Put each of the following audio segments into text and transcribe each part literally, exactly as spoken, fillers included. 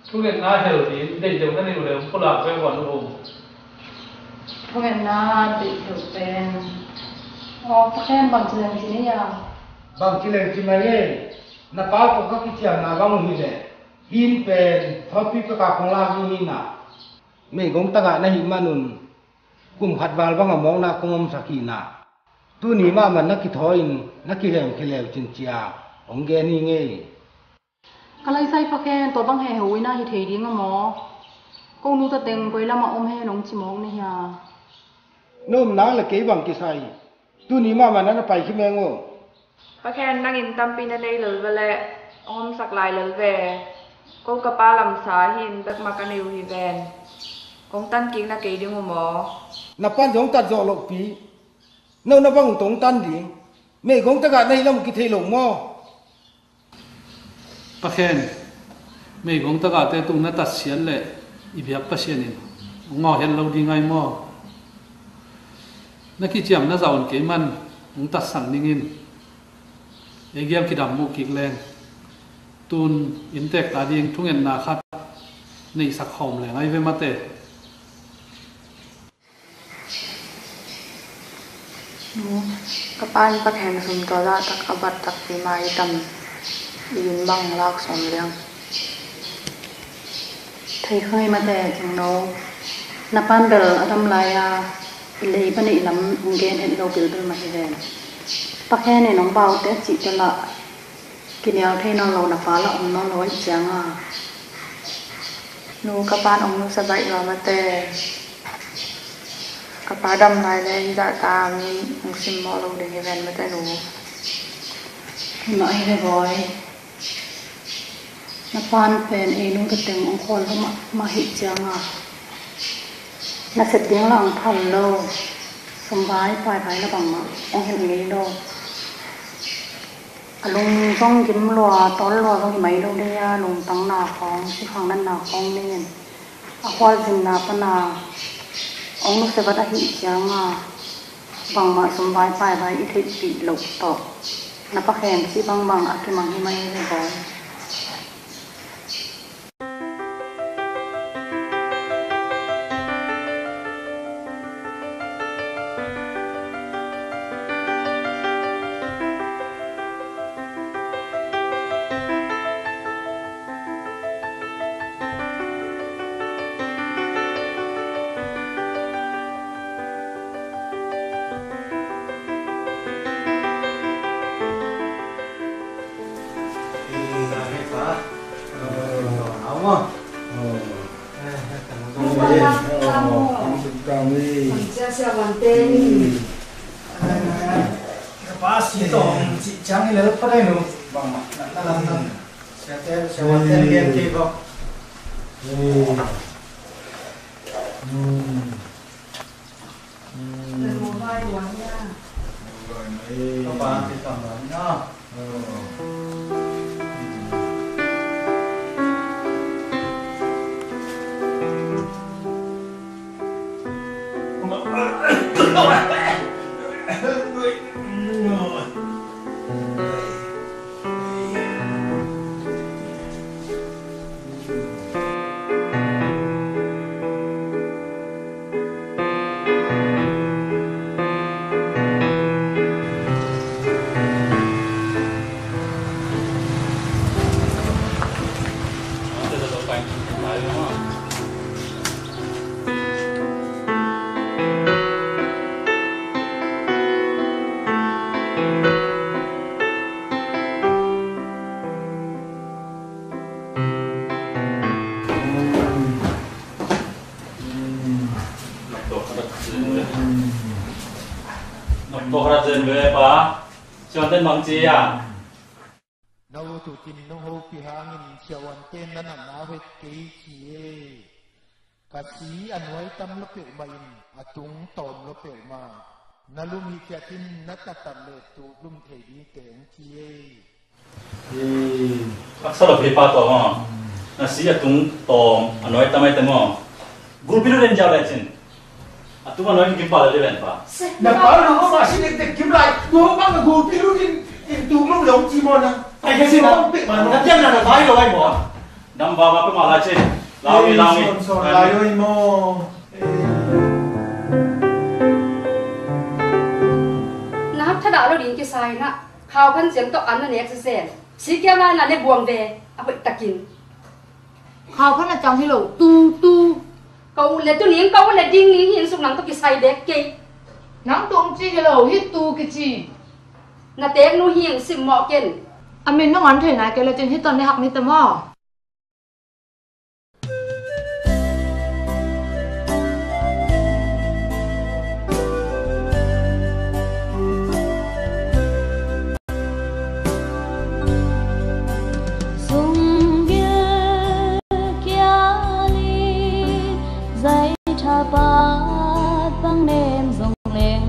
Thungetna hel ding deih deuh na neih uh leh hong pulak ve ua nu. Thungetna deih deuh pen. Aw, Pa Khen, bang ci leng ci ni a? Bang ci leng ci mai e. Na pa tawh ka kiciamna bang uh hi leh, hin pen thawpi pek a kong lak ding hi na. Meigong tagah na hih man un kum khat val bang a mawkna kong omsak hi na. Tuni mahmah na kithawi in na kihemkhia leu cin ci a hong gen hi ngei. Ka laisai Pa Khen, tua bang heheuh in a hi thei ding a maw? Ko nu ta teng koi lamah om hen hong ci mawk na hia? Na om nang le kei bang kisai? Tuni mahmah na na pai khia meng uh. Pa Khen, nang in tampi na nei lel ve leh hong omsak lai lel ve. Ko ka pa lamsa hi in bek mah ka nei uh hi ven. Kong tan kik na kei ding uh maw? Na pan zong tat zawh lohpi. No na bang uh tong tan ding. Meigong tagah na hi lam kithei lo maw? Pa Khen, meigong tagahte tung na tatsiat leh i biak Pasian in hong ngawh het lo ding ai maw? Na kiciam na zah un kei man hong tatsak ning in. Ei gel kidam muh kik leng, tun inntek ta ding thungetna khat neihsak khawm leng ai ve mate. Nu, ka pa in Pa Khen sum tua zah tak a bat takpi mah hi tam, i inn bang lak sawm leng. Thei kha ngei mate, Cingno. Na pan bel a dam lai a, i lei pa neih lam hong gen het lo bilbil mah hi ven. Pa Khen in hong baute a cih tel ah, kinial thei nawn lo na pa lah om nawn lo ahih ciang a. Nu, ka pan hong nusia baih lua mate. Ka pa dam lai le hih zah ta mi hong simmawh lo ding hi ven mate nu. Hi mah hi ve bawi. Na pan pen ei nu ta teng hong khawl lo mahmah ahih ciang a, na sep ding lah hong phal lo. Sum vai pai vai na bangmah hong hilh ngei lo. A lung zong gim lua, tawl lua zong hi mai lo ding a, lungtang na khawng, sikhang natna khawng nei in. A khualzinna pana hong nusia vat ahih ciang a, bangmah sum vai pai vai i theihpih loh tawh na Pa Khen cih bangbang a kimang hi mai hi ve bawi. Ka pa si tawh cih ciang i lel pha dai nu. Bangmah na lam na. Siate, siate gen kei bawk. Nokto khat zen ve pa. Siavuanten bang ci a? Na ut utin nong hopih hangin siavuanten na na nau het kei ci e. Ka si a nuai tam lo peuhmah in a tung tawm lo peuhmah. Na lum hi ciatin na taktak le tuklum thei dingte hong ci e. Haksa lo pei pa tawh maw? Na si a tung tawm a nuai tam ai te maw? Gulpi lu den jia lecin a tung a nuai kim pa le ven pa. Na pa lu ma si dek dek kim lai. Tua bang a gulpi lu din in tung lu lo ci maw na? Ai ka si na pek ma na tiang na na vai lo ai maw? Nam va va pe mah lai ci. Lau i, lau i. Suan suan lai oi maw. Na hak thadah lo ding kisai na. Khau phan ciang tawh an na nek sesen. Sikia lai na ne buang ve. A hoih takin. Khau phan a cang hi lo. Tu, tu. Ka ut le tu ning, ka ut le ding ning hi in suk nang tawh kisai bek kei. Nang tung ci hi lo, hi tu kici. Na tek nu hi in sim mawh ken. A min nong an thei nai kei le cin hi ton ne hak ni ta maw. Zung gil kial in zai thapat bang nem zong leng,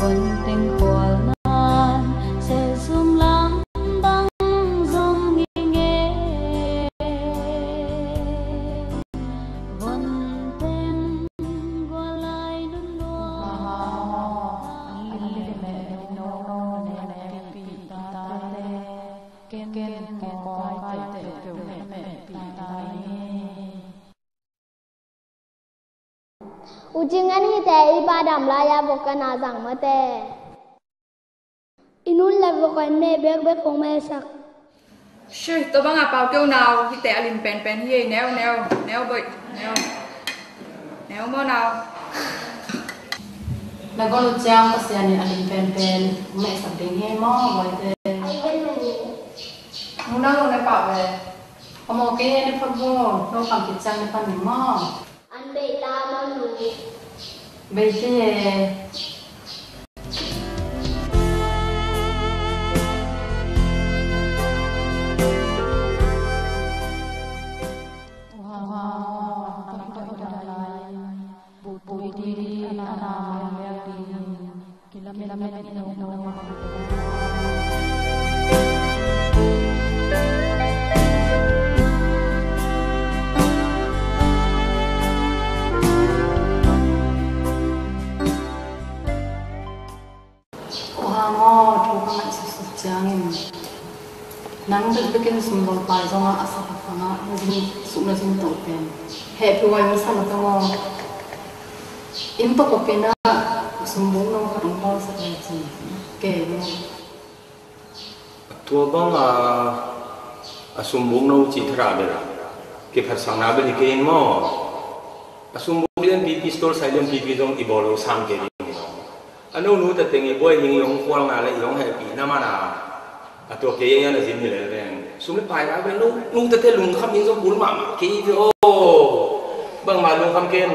von teng khual nan sesum lam bang zong i nge. Von teng gual lai lun lua. U Cing en hite i pa dam lai-a vok ka na zang mate. I nun le vok en meh bekbek hong mehsak. Shi, tua banga pau keu nau, hite a lim penpen hi ei, neu, neu, neu boih, neu. Neu maw nau. Na gol uh ciang Pasian in a lim penpen mehsak ding hi ei maw, boite. Nu nau ne pau le. Ka mawh kei e, ne phot bo, no kham khit ciang ne phan ding maw. An bei ta maw nu? Bei kei e. Khuhang aw, thu ka ngaihsut suk ciangin nang bekbekin sum bawlpai zongah a sa khat bangah na zin suk na zin tawh pen hehpih huai masa na tong aw. Inn tawh kop kei na sumbuk no khat hong bawlsak lai ci. Kei no. Tua bang a, a sumbuk no ci thara bel kiphatsakna bel hi kei in maw. A sumbuk lian pipi, store sai lian pipi zong i bawl lo sam kei ding maw. A no nu ta teng i buai ding i hong khualna le i hong hehpihna mana. A tua kei a na zin hi le veng. Sum le paina bel no nu ta te lungkham ding zong kul mahmah kei ve aw. Bangmah lungkham ken.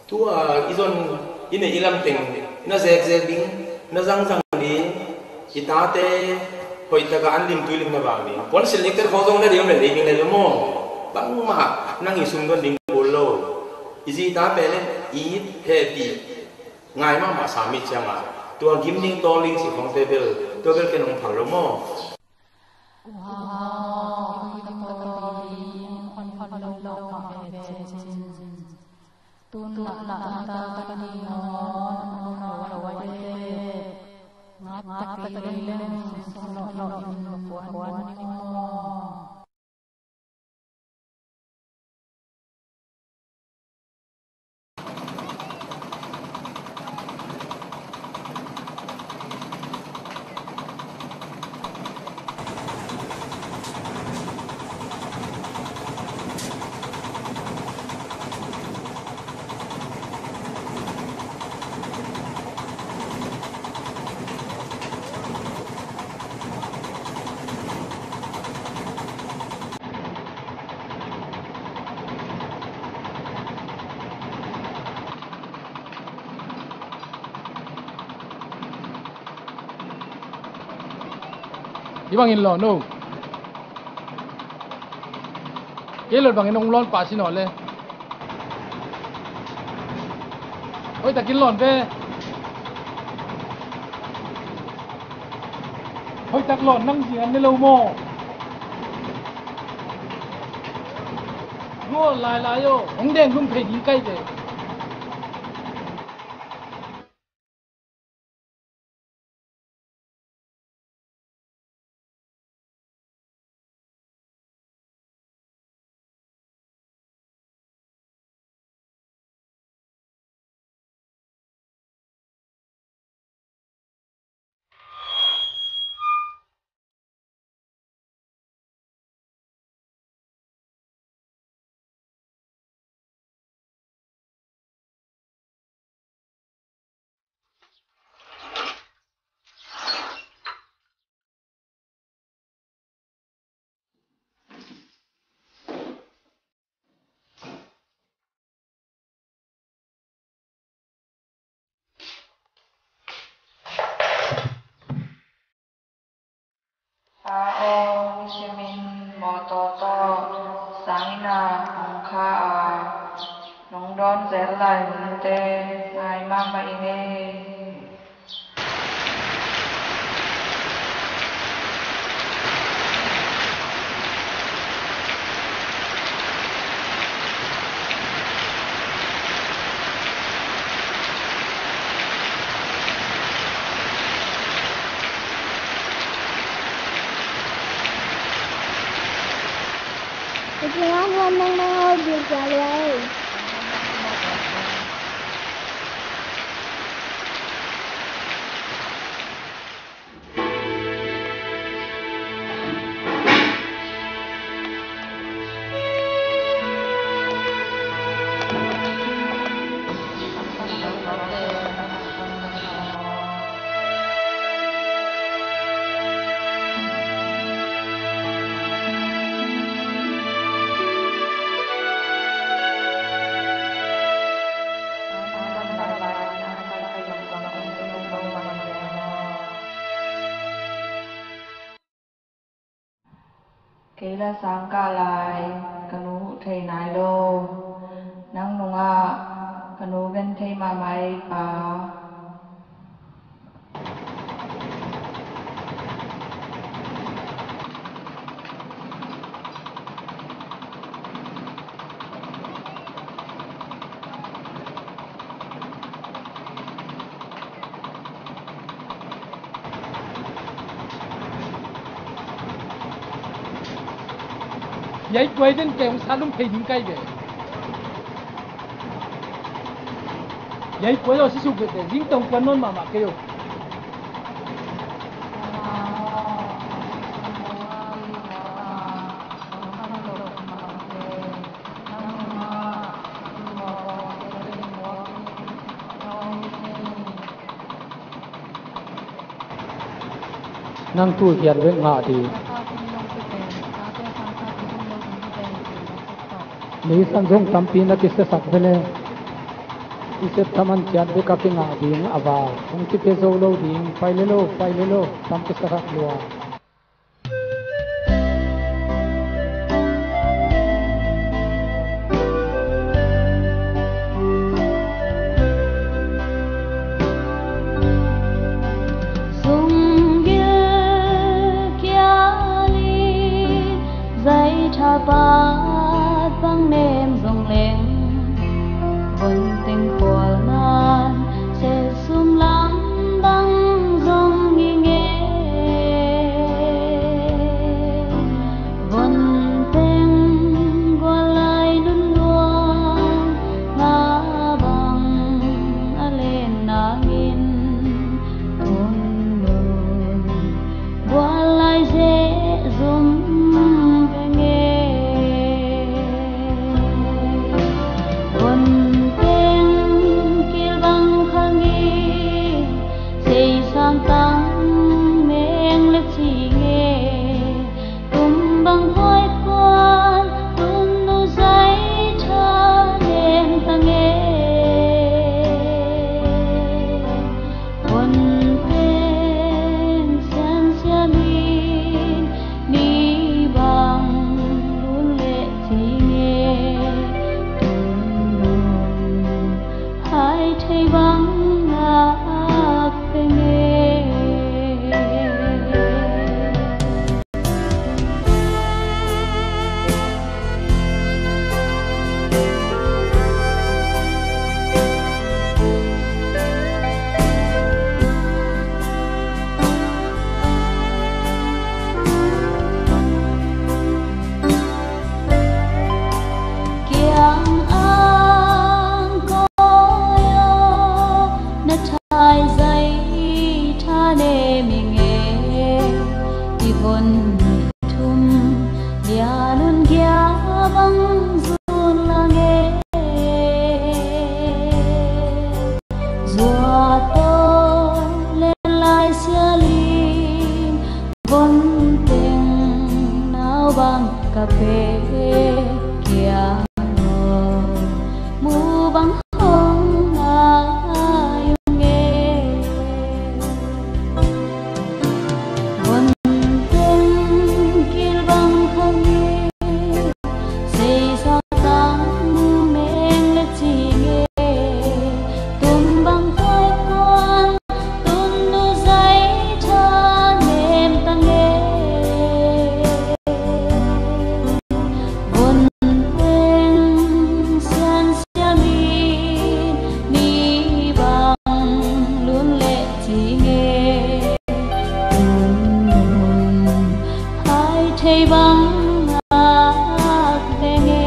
Tua i zon i neih i lam teng na zekzek ding, na zangzang ding, i tate hoihtaka an limtui lim na vang ding. Puan silnik tel khawng zong na ding om le lei ding le lo maw. Bangmah nang i sumdon ding kul lo. I zi i ta pen i hehpih ngai mahmah sa mi ciangah tua gim ding tawl ding cih khawngte bel, tua bel ken hong phal lo maw. Hi bangin lawn o. Kei lawn bangin hong lawn pah sin aw le. Hoihtakin lawn ve. Hoihtak lawn nang zing an ne lo maw? Ruah lailai aw, hong deng lum thei ding kai ve. Aw, simin mawtaw tawh sanginn ah hong kha a, nong dawn zel lai hunte ngai mahmah ing ei. Kei la sang kah lai, ka nu huh thei nai lo. Nang nungah ka nu gen thei mahmah ei, pa. Yai kuai den kei hong sa lum thei ding kai ve. Yai kuai lo si suk ve te, zing tong kuan non mahmah kei o. Nang tu hiat bek ngah ding. Nisan zong tampi na kisiasak ve le. I sep thaman ciat bek a kingah ding a va. Hong kipia zo lo ding. Pai le lo, pai le lo. Tam kisiasak lua. Zung gil kial in zai thapat bang nem zong leng, von teng khual nan sesum lam bang zong i nge. Von teng gual lai nun luang nga bang a len nangin, hun nun gual lai zeh zum veng e. Von teng kil bang khang i, sei sang tang meng le ci nge. Tum bang hoih kuan, tum nu zai tha neng tang e. Hun pen siansian in, ni bang lun le ci nge. Tum nun hai thei bang ngak peng e. Kiang ang koi aw, na thai zai tha ne mi nge. I von ni thum lia lun gia bang zun la nge. Zuak tawh len lai sia ling, von teng nau bang ka pe kiang aw, mu bang hong ngai ung e. Von teng bang ngak lenge.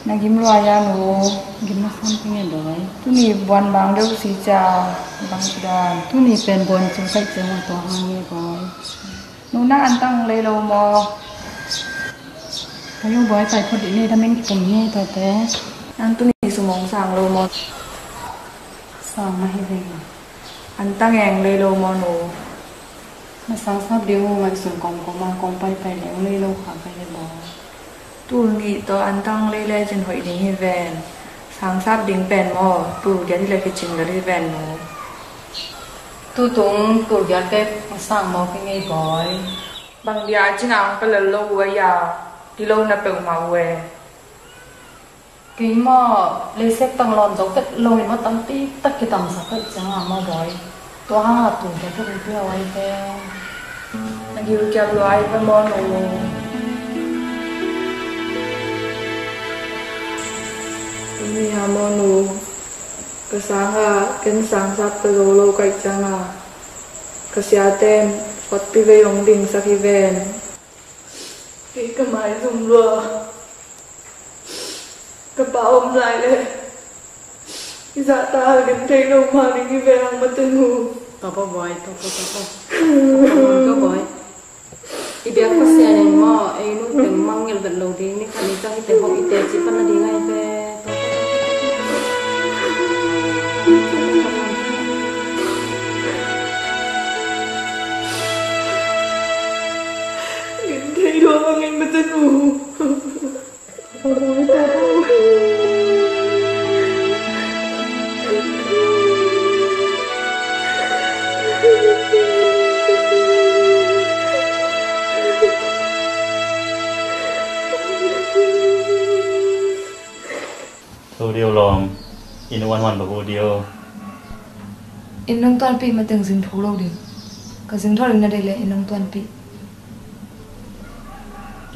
Na gim lua ya nu. Gim na sam kenge doi. Tuni buan bang deuh si cia bang si dan. Tuni pen buan cu saih cia ma tua hang nge doi. Nu na antang lei lo maw? Ka yo boi pai phot dih ni da meng kipum ni tua te. An tuni sumong sang lo maw? Sang ma hi veng. Antang eng lei lo maw nu? Na sang sap ding uh ngaihsun kong koma kong pai pai leng lei lo kha ka hi boi. Tul nih tawh antang lei lecin hoih ding hi ven. Sangsap ding pen maw, tul giat hi le kicing lel hi ven nu. Tutung tul giat pek a sang maw kei ngei bawi. Bang dia cin ang ka lel lo uh a ya, ti lo na peuhmah uh e. Keimah leisek tang lawn zo tek lo in mah tampi tak kitamsak ka hih ciangin mah bawi. Tua hangah tul ka tuk in pia uai ve. Na gilkial luai ve maw nu. Tuni a maw nu. Ka sangah ken sangsap ka zo lo ka hih ciangin ka siaten fotpi vei hong dingsak hi ven. Kei ka maizum lua. Ka pa om lai le i zahta a lim thei lo mah ding hi ve hang mate nu. Tapa buai, tapa, tapa. Ka buai. I biak Pasian in maw, ei nu teng mangngilh vet lo ding, ni khat ni ciang i teng hong i teci pan na ding ahi ve. Tapa, tapa, tapa. Lim thei lo hang ei mate nu. Hu dio lawm, inn huan huan bang hu dio. Inn nong tuanpih mateng zin phu lo ding. Ka zin thawl in na deih leh inn nong tuanpih.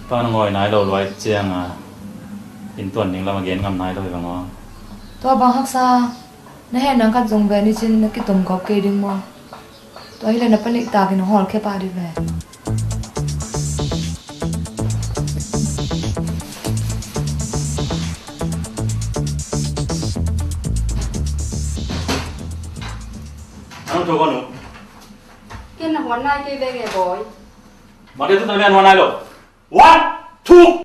Pa na ngawi nai lo luai ciang a inn tuan ding lam a gen ngam nai lo hi bang aw. Tua bang haksa na heh nang khat zong ve ni cin na kitom kawp kei ding maw? Tua hileh na panih takin hawlkhia pah dih ve. Ano thu ko nu. Ken na huan nai kei ve nge bawi. Mate thu na huan nai lo. One, two.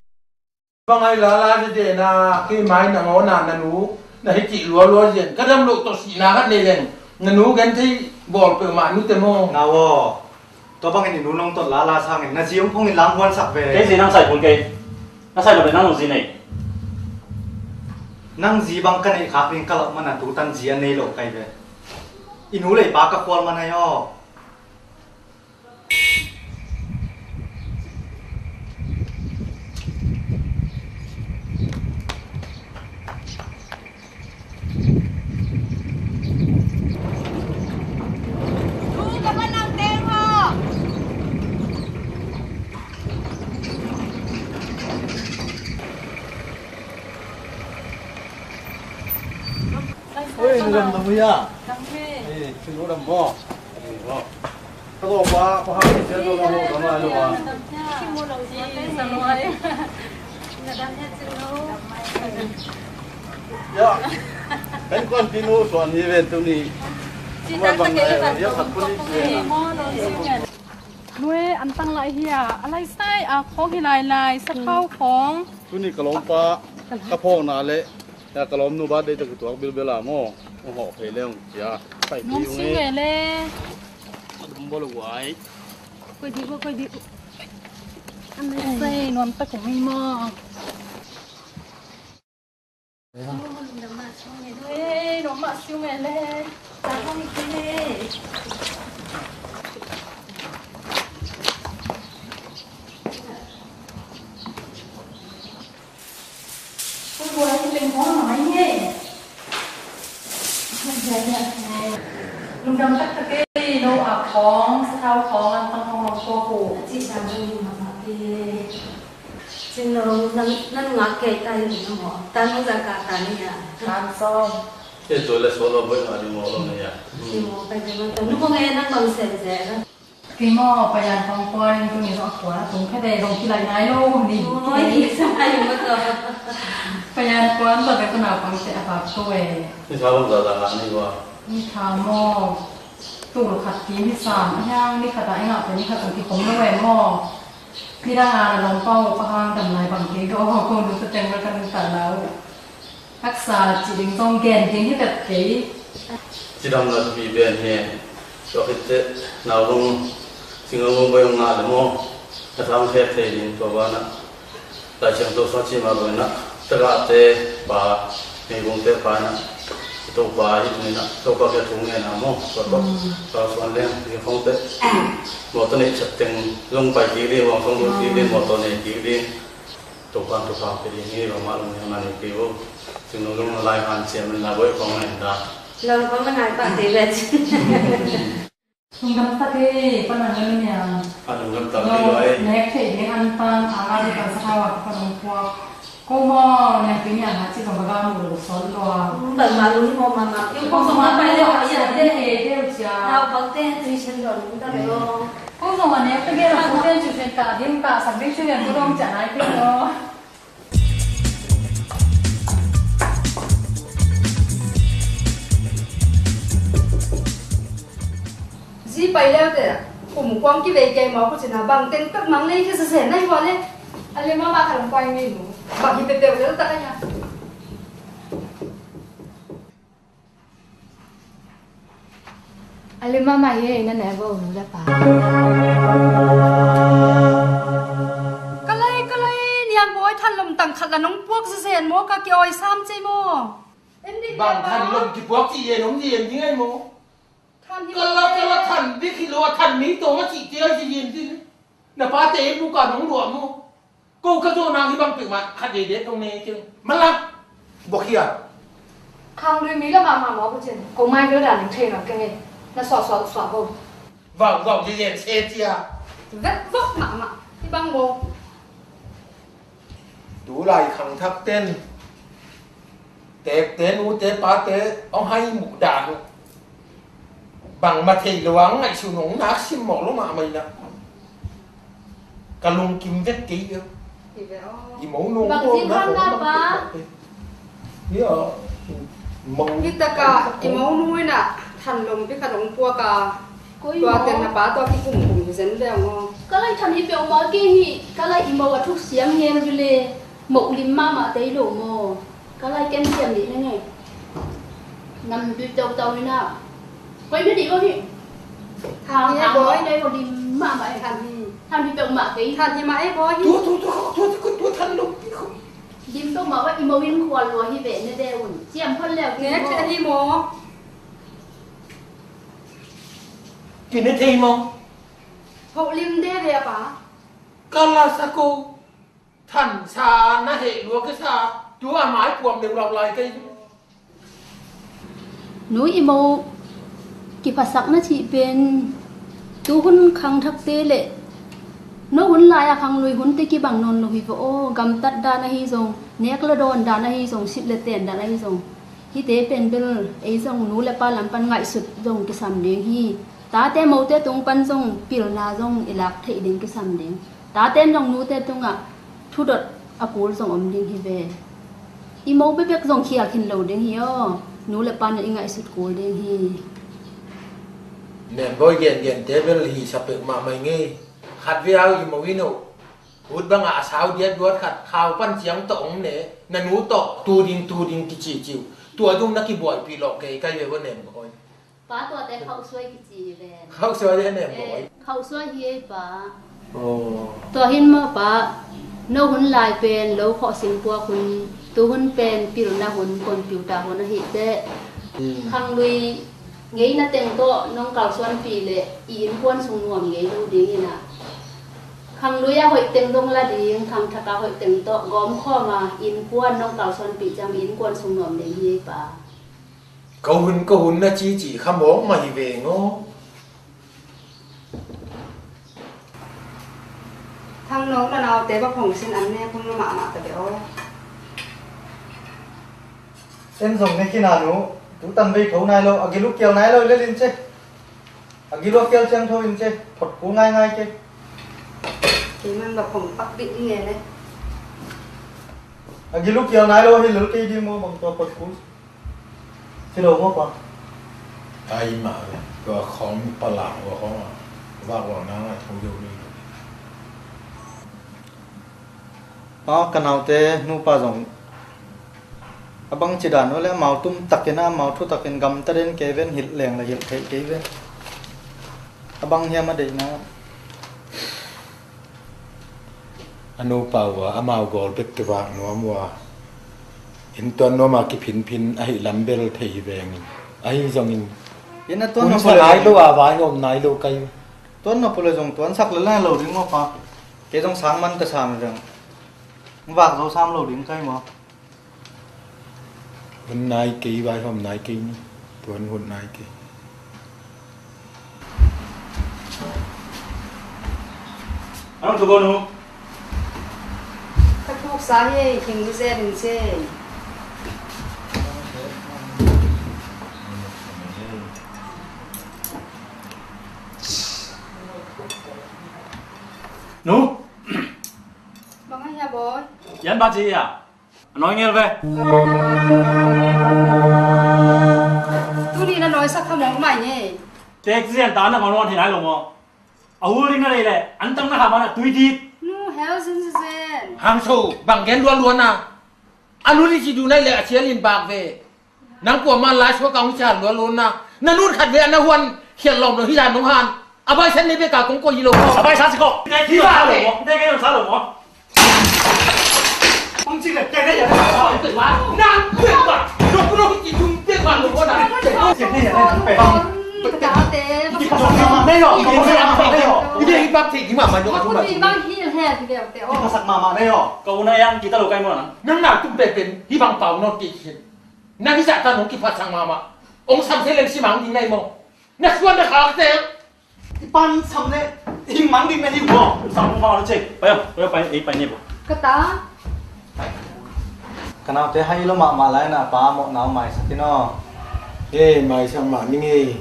Bang ai lala dede na kei mai na ngaw na na nu na hi cih lualua zian ka dam loh tawh sihna khat nei leng na nu gen thei bawl peuhmah nu te maw? Ngaw aw. Tua bangin i nu nong tot lala sangin na zi hong phongin lam huansak ve. Kei zi nang sai kun kei. Na sai lo ve nang nong zi nei. Nang zi bang ka neih khak ding ka lauh mana tutan zi a nei lo kai ve. I nu lei pa ka khual man ai aw. Oi, na dam na hui a. Dam he. Eh, chin u dam maw. Eh, maw. Ka lo pa, pa ha, chin u dam maw, dam lai lo a. Chin u dam he. Sa lo ai. Na dam he chin u. Ya. Kan kon pinu suan hi ven tu ni. Chin u dam he. Ya, khat pun ni. Maw, lo chin u. Nue, an tang lai hi a. A lai sai a khong hi lai lai, sakhau khong. Tu ni ka lawmpa, ka phawkna le. Ya, ka lawmnu birthday tawh kituak bilbel a maw? Hong hawh phei le hong cia. Nuam siu nge le. A dum bawl uh ai. Koi dih, koi dih. An nei sei nuam tak kong hi maw? Ei, nuam mah siu nge le. Ta hong hi le. Lungdam taktak ei, no a khawng, sathau khawng, an tang khawng lam khua hu. A cih dan deuh hi mahmah ei. Inn lo nan, nan ngak kei ta hi na maw. Tan lo za ka ta ni ya. Tan sawm. Te tu le solo boy na di maw lo na ya. Di maw ka di maw. Nu ko nge nan bang sen ze. Kei maw, payan pang kuan in tuni zong a kuan a tung kha dei zong kilai nai lo ni. Oi, sa ai maw to. Payan kuan to dei ko naupang te a vak to e. Ni tha bang za za ngah ni wa. Ni tha maw. Tul khat ki ni sam a hiang ni khat a i ngah te ni khat zong kikhom lo e maw. Ni dang a na lawm pau pa hang dam lai bang kei do kong du sa teng bel ka nung ta lau. Haksa ci ding zong gen ding hi vet kei. Cidam na thupi pen hi. Tua khit teh naulung singalung bai ngah le maw. A thang khek thei ding tua banah. Lai Siangtho sung ci mah banah. Tagahte pa, meigungte pa inah. Topa hi inah. Topa kia thu ngen a maw. Tua tua. Tua suan leng, ding khong teh. Mawtaw nei chat teng zong pai kik ding, mawtaw lut kik ding, mawtaw nei kik ding. Topan thupha pia ding hi, bangmah lungdam nei kei uh. Singalung lai hanciam in la boih khong na in da. Lungdam a nai pah kei vet. Lungdam tak hi, pa nang lel niang. A lungdam tak hi, nek thei ding an pan, a la di pan sa hawa ka nong puak. Ko maw, niang pi niang ha ci zong ka ga mu lo sawt lua. Bangmah lung hi maw mama. Ko zong a pai le a ya de he de u cia. Naupang te tuition don ta lo. Ko zong a nek tegel a ko ten tuition ta ding ta sak ding tuition ko dong ciah nai kei lo. Zi pai leu te kum kuang kivei kei maw ko cina bang teng pek mang lei kisa se nai hua le. A le mama kha lam kuai ngei mu. Bang hi pepeu leu ta ka ya. A lim mahmah hi ei, na ne vo nu le pa. Ka lai, ka lai, Niam Bawi thanlom tang khat la nong puak zezen maw, ka ki-awi sam cei maw? Bang thanlom kipuak cih yen om yen ding ai maw? Ka la, ka la than bik hi lo a, than mi tawng a cih te a yen ding. Na pate i buka nong luah maw? Ko ka zawh nang hi bang peuhmah khat vei det dong ne kei. Malak bawk hi a. Khanglui mi la mahmah maw, Pu Cin? Ko mai bel dan ning thei lo keng e. Na suahsuah uh suah bo. Vauh vauh lian se cia. Vet vok mahmah hi bang bo. Tulai khangthak ten tekte nute pate hong hai muh dan uh. Bangmah thei lo a ngaihsun hong nak simmawh lo mahmah inah. Ka lungkim vet kei uh. I mo nung bang ko zin na hong na pa. Hi taka i mo nung inah thanlom pi khat hong puak a. Tua ten na pa tua kikum kum hi zen ve ang aw. Ka lai than hi peuhmah kei hi. Ka lai i mo a thuk siam ngel hi le. Moh lim mahmah tei lo maw? Ka lai ken siam dih na ngei. Nam dui tau tau ni na. Koi na dih lo hi. Thang thang thang boi. Koi na ko lim mahmah e. Thang hi. Thang hi peuhmah kei. Thang hi mah e boi. Tu tu tu tu tu tu than lo. Lim peuhmah wa i mo in khual lua hi ve ne de un. Siam phot leu kei. Ne thei hi maw? Kei ne thei maw? Hoh lim de ve a pa. Ka la sa ko. Thansa na heh lua kisa, tu a mai puam deuh lau lai kei. Nu i mo kiphasak na cih pen tu hun khangthakte le no hun lai a khanglui hunte kibang nawn lo hi va aw. Gamtat dan ahi zong, nek le dawn dan ahi zong, sip le ten dan ahi zong, hihte pen bel ei zong nu le pa lam pan ngaihsut zong kisam ding hi. Tate mote tung pan zong pilna zong i lak theih ding kisam ding. Tate in zong nute tungah thudot a kul zong om ding hi ve. I mo bekbek zong khial khin lo ding hi aw. Nu le pa in i ngaihsut kul ding hi. Nembawi gengente bel hi sa peuhmah mai ngei. Khat ve au i mo in uh. Ut bangah a sau diatduat khat khau pan ciang tawh ong ne, na nu tawh tu ding tu ding kici ciu. Tua dung na kibuaipih lawh kei kai ve vo Nembawi. Pa tuate khauhsuai kici hi ven. Khauhsuai hi a Nembawi. Eh, khauhsuai hi ei pa. Aw. Tua hin maw pa, no hun lai pen lo khawh singpuak hun, tu hun pen pilna hun, computer hun ahih teh. Hmm. Khanglui ngeina teng tawh nong kalsuanpih leh i innkuan sung nuam ngei lo ding inah. Khanglui a hoih teng dong la ding, khangthak a hoih teng tawh gawmkhawm a innkuan nong kalsuanpih ciang i innkuan sung nuam ding hi ei pa. Ko hun, ko hun na cici kha mawk mah hi veng aw. Khangno na naute bang hong sin an ne khong lo mahmah ta ve aw. En zong ne khin a nu, tu tan vei tho nai lo, a gil uh kial nai lo i lel in ce. A gil uh a kial ciang tho in ce, phot kul ngaingai ke. Kei man bang hong pak bit i nge le. A gil uh kial nai lo hi lel kei ding maw bang tua phot kul. Ci lo maw pa. Ai mah le, tua khawng palang ua khawng a, vak ua nang a thu deuh deuh. Pa, ka naute nupa zong a bang ci dan uh le amau tum takin a, amau thu takin gamta den kei ven, hilh leng la hilh theih kei ven. A bang hiam a deihna? A nupa uh a, amau gawl bek kivak nuam uh a, inntuan nuam a kiphinphin ahi lam bel thei hi vengin, ahi zongin inn a tuan hun nop sa nai lo a, vaihawm nai lo kai. Tuan nop uh le zong tuansak lel lo ding maw pa. Kei zong sang man ta sam veng. Vak zo sam lo ding kai maw. Hun nai kei, vaihawm nai kei ni. Tuan hun nai kei. Ano tu ko nu? Ka thuk sa hi, hing du zen in se. Nu? Bang a hia boy? Yan ba ci hia? A nawi ngel ve. Tuni na nawi sak kha mawk mai nge. Tek zian ta na kong nawn hi nai lo maw. A hul ding na nei le an tang na ha ma na tui dit. Nu hel zin zin. Hang so bang gen luan luan na. A nu ni ci du nai le a cial in bak ve. Nang kuaman lai suak a hong cian luan luan na. Na nun khat ve a na huan khial lawm lo hi dan nong han. A bai san nei bek a kong ko hi lo. A bai san si ko. Hi ba lo mo. Nei ke sa lo mo. Hong ci le ke nei ya. Nang pe ba. Lo ku lo ki tung pe ba lo na. Ke nei ya pe. Ki pasak mama nei yo. Ki pasak mama nei yo. Ki pasak mama nei yo. Ka una yang kita lo kai mo na. Nang na tung pe pen hi bang pau no ki. Na hi sa ta nong kiphat sang mahmah. Ong sam se leng si mang ding nai maw. Na suan na khak te. I pan sam le hing mang ding na hi maw. Sam mahmah lo ce. Pai pai pai ei pai ni bo. Ka ta. Ka naute hai lo mahmah lai na pa mawh nau maisak in aw. Ei maisak mah ning ei.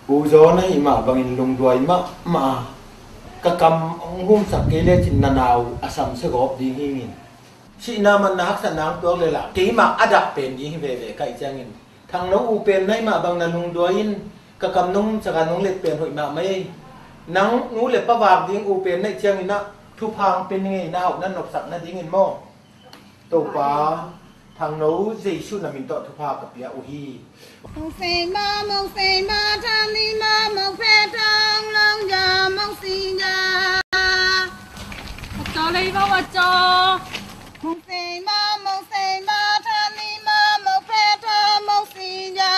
U zaw na hi mah bangin lungduai mahmah. Ka kam ong humsak kei le cin na nau a sam se gawp ding hi ngin. Sihna man na haksatna ang tuak le lah keimah a dah pen ding hi veve kaih ciangin Thangno u pen naih mah bang na lungduai in ka kam nong caka nong let pen hoih mahmah ei. Nang nu le pa vak ding u pen naih ciangin ah thupha ang pen ngei na hauh na nopsak nadingin maw? Topa Thangno Jesuh na min tawh thupha ka pia uh hi. Mong sei ma, mong sei ma, tha ni ma, mong phe thang long ya, mong si ya. Wa cho lei ba wa cho. Mong sei ma, mong sei ma, tha ni ma, mong phe thang, mong si ya.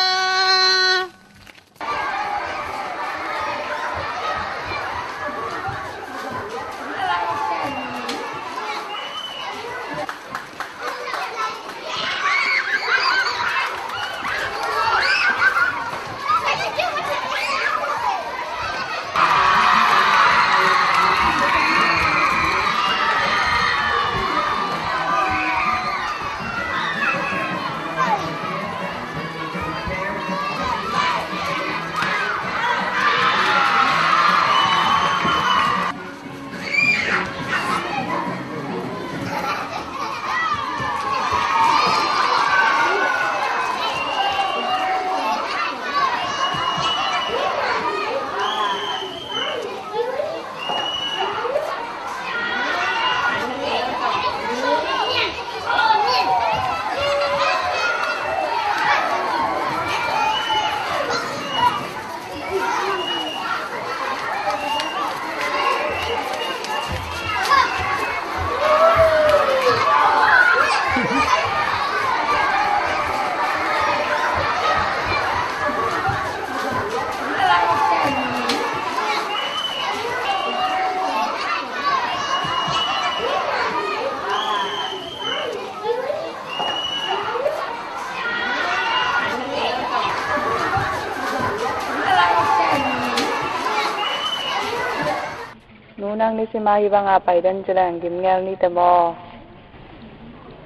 Nisim a hih banga pai den ci leng gimngel ni teh maw?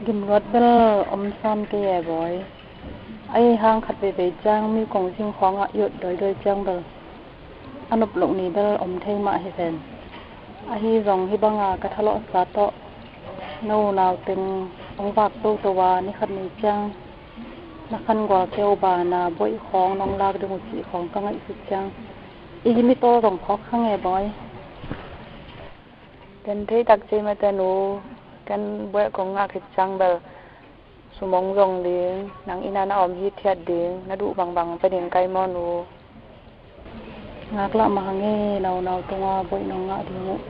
Gimluat bel om sam kei e bawi. Ahi hang khat veivei ciang mi kong zing khawngah i ot dawidawi ciang bel a nop loh ni bel om thei mah hi ven. Ahi zong hih banga ka thalawhsa tawh no unau teng hong vak toto a ni khat ni ciang na khan gual keu bana buaih khawng nong lak ding uh cih khawng ka ngaihsut ciang i gim i tawl zong phawk kha nge bawi. Ken thei tak cei mate nu, ken buaih kong ngah khit ciang bel sum hong zong ding, nang inn ah na om hithiat ding, na duh bangbang pe ding kai maw nu? Ngaklah mah hang e, naunau tunga buaih nong ngah ding uh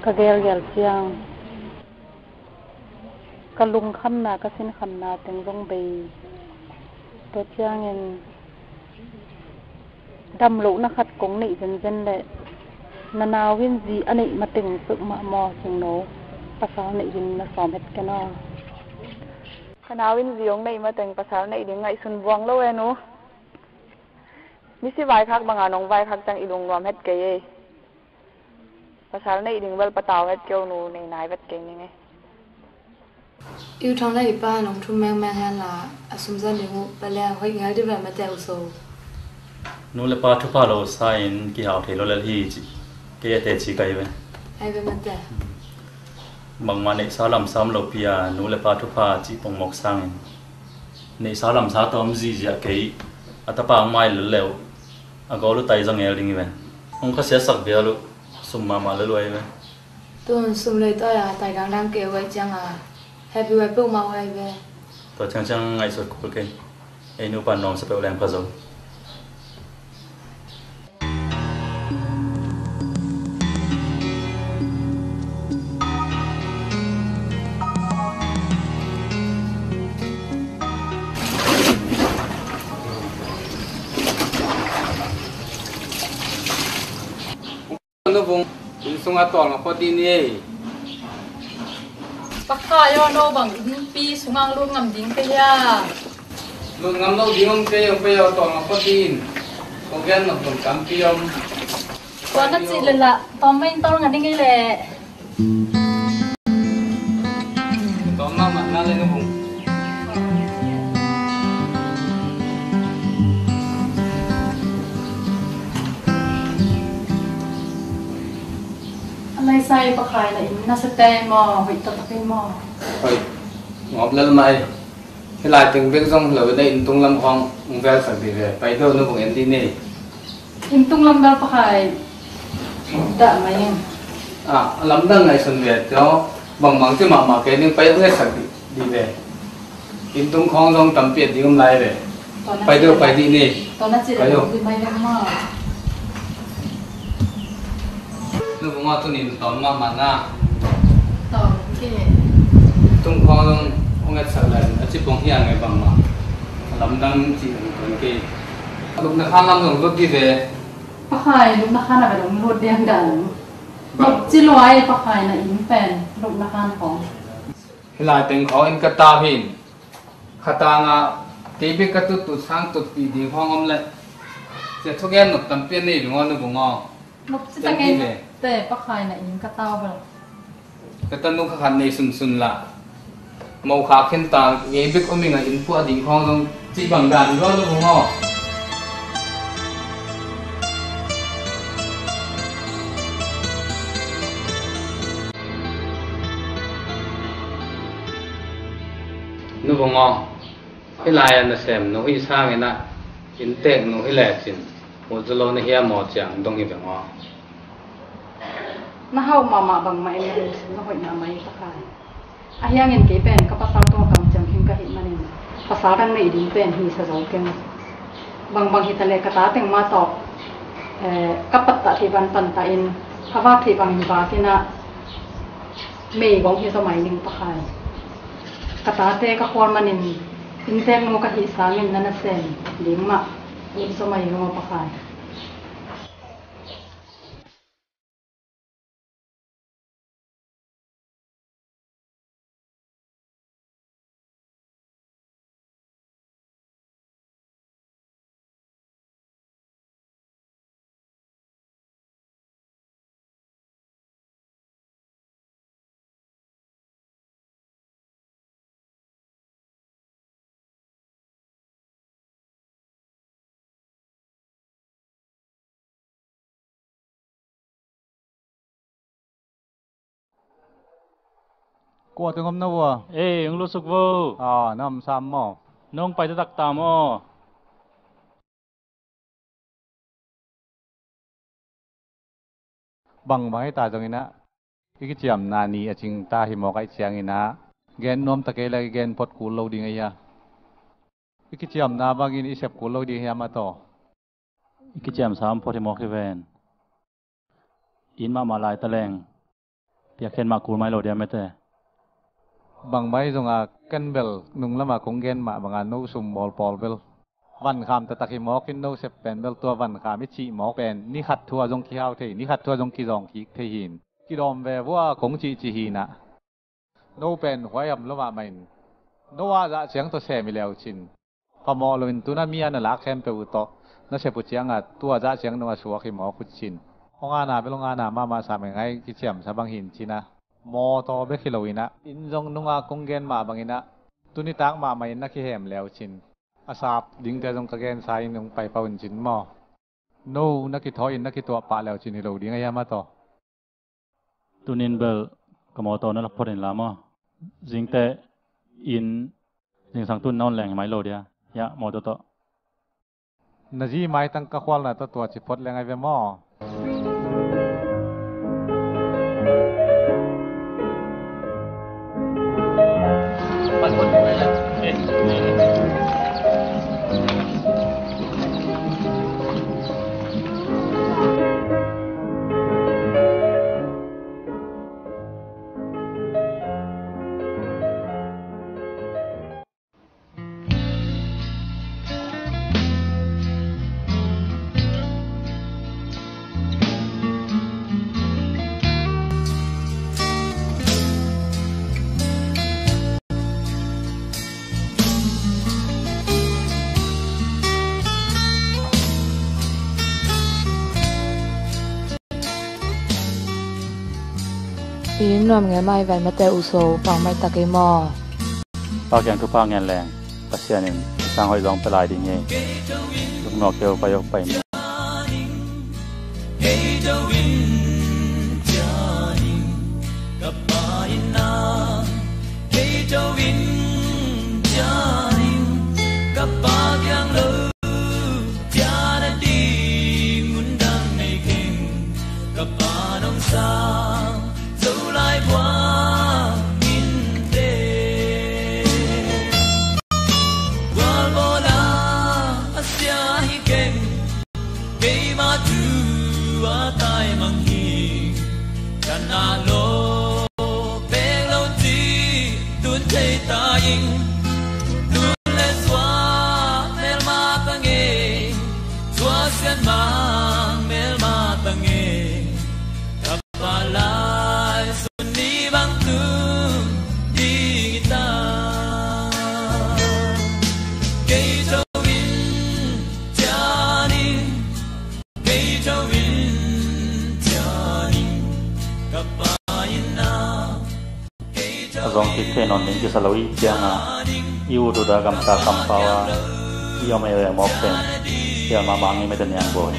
ka gelgel ciang ka lungkhamna ka sinkhamna teng zong bei. Tua ciangin dam lohna khat kong neih zenzen leh na nau in zi a neih mateng peuhmah maw cingno, pasal neih ding na sawm het ken aw. Ka nau in zi hong neih mateng pasal neih ding ngaihsun buang lo e nu. Misi vaikhak banga nong vaikhak ciang i lungnuam het kei ei. Pasal neih ding bel patau het keu nu, nei nai vet kei ning ei. I u thang le i pa nong thum mengmeng hen la a sum zan ding uh pale hoih ngel dih ve mate u so. Nu le pa thupha lo sa in kihau thei lo lel hi ci. Kei a teci kai ve. Ai ve mate. Bangmah neihsa lamsa om lopi a nu le pa thupha cih pongmawk sangin neihsa lamsa tawm zihziah kei a tapa hong mai lel leuh a gawl uh tai zong ngel ding hi ve. Hong khasiasak bial uh sum mahmah lel uh ai ve. Tun sum lei tawi a tai dangdang kei uh ai cianga happy wai peuhmah uh ai ve. Tua ciangciang ngaihsut kul kei. Ei nupa nuamsa peuh leng pha zo. Nu Vung, inn sungah tawl ngah phot dih ni ei. Pakhai aw, no bang innpi sungah lut ngam ding ka hia? Lut ngam lo ding om kei, hong pei aw, tawl ngah phot dih in. Kong gen nop zong tampi om. Tua na cih leh lah tawm mah in tawl ngah ding ei leh. Tawm mahmah na le nu Vung. A laisai Pakhai na inn na sia tei maw, hoih taktak ei maw? Hoih ngawp lel mah ei. Hih lai teng bek zong hi lo in a inn tung lam khawng hong velsak dih ve. Pai deuh nu Vung, en dih ni. Inn tung lam bel Pakhai dah mai ing. Ah, a lamdang ngaihsun ve tio. Bangbang ci mahmah kei ning, pai hong etsak dih, dih ve. Inn tung khawng zong tampi et ding om lai ve. Pai deuh, pai dih ni. Tua na cih leh pai deuh. Nu Vung aw, tuni in tawm mahmah na. Tawm kei. Tung khawng zong hong etsak lai a ci pong hi a ngai bangmah. A lamdang cih hong tuan kei. Lupna khan lam zong lut dih ve. Pakhai, lupna khan a ve dong lut ding dan. Bang. Lop ci luai Pakhai na inn pen lupna khan khawng. Hih lai teng khawng in ka tau hi in. Khatangah kei bek ka tuttut sang tutpih ding khawng om leh cia thugen nop tampi a nei ding aw nu Vung aw. Nop ci ta ngei te Pakhai na inn ka tau bel. Ka tanu kha khat nei sunsun lah. Mo kha khen ta ngei bek om ing a inn puah ding khawng zong cih bang dan dua nu Vung aw. Nu Vung aw, hih lai-ah nasem nu hih sangin ah inntek nu hi lecin muh zaw lo na hia maw ciang dong hi veng aw. Na hauh mahmah bangmah in na lungsim na hoih mahmah hi Pakhai. Ahi hangin kei pen ka pasal tungah kamciam khin ka hih manin pasal dang neih ding pen hisa zo keng. Bangbang hitaleh ka ta teng mah tawh, eh, ka pattah theih bang pantahin a vak theih bangin vakin ah meigong hi zaw mai ning Pakhai. Ka tate ka khual manin inntek nu ka hih sangin na nasem ding mah ut zaw mai ning aw Pakhai. Kua teng om na vua? Ei, hong lutsuk vo. Ah, na om sam maw? Nong pai taktak ta maw? Bangbang hi ta zongin ah, i kiciamna ni a cing ta hi mawk ahih ciangin ah, gen nuam ta kei leh i gen phot kul lo ding ahi a. I kiciamna bangin i sep kul lo ding ahi a, mate aw. I kiciamsa om phot hi mawk hi ven. It mahmah lai ta leng, piakkhiat mah kul mai lo dia, mate. Bangbang hi zong a, ken bel nung lamah kong gen mah bangin no sum bawl pawl bel vankham taktak hi mawk in, no sep pen bel tua vankham i cih mawk pen ni khat thu ah zong kihau thei, ni khat thu ah zong kizawng kik thei hi in, kidawm ve vua kong cihcih hi in ah. No pen huai om lo mahmah in, no a zah ciang tawh sem hi le uh cin, phamawh loin tu-in ah mi a na lak khempeuh uh tawh na sep uh ciang a, tua zah ciang dong a suak hi mawk uh cin. Hong ana bel hong ana mahmah sam ngeingai, kiciamsa bang hi in cin ah. Mawtaw bek hi lo in ah, in zong nung a kong gen mah bangin ah, tu nitak mahmah in na kihem le uh cin, a sap dingte zong ka gensa in hong pai pah un cin maw. No na kithawi in na kituah pah le uh cin hi lo ding ahi a, mate aw. Tuni-in bel ka mawtaw na la phot in la maw. Zingteh in, zingsang tu-in na on leng hi mai lo dia. Hiah mawtaw tawh. Na zi maitang ka khualna tawh tua ci phot leng ahi ve maw. I nuam ngei mah i vai mate uh so, pau mai tak ei maw. Pa kiang thupha ngen leng, Pasian in sang hoih zong pia lai ding hi. Lungnuak keu, pai ok pai ni. Kei to in cianin ka Pa kiang lo cian a ding undang nei keng, ka Pa nong sang zo lai buang in te. Gualbawla a sia hi keng, keima thu a taimang hi. Ka na lo pek lo ci tun thei ta ing. Tun le suak melma ta ngei, suak sian mang melma ta ngei. Ka Pa lai sun ni bang tun ding hi ta. Kei to in cianin, kei to in cianin ka Pa in na. A zong kik thei nawn ding kisa lo i ciangin, i ut ut a gamsa kampau a i om ei mawk pen, sial mahmah ngei mete niang bawi.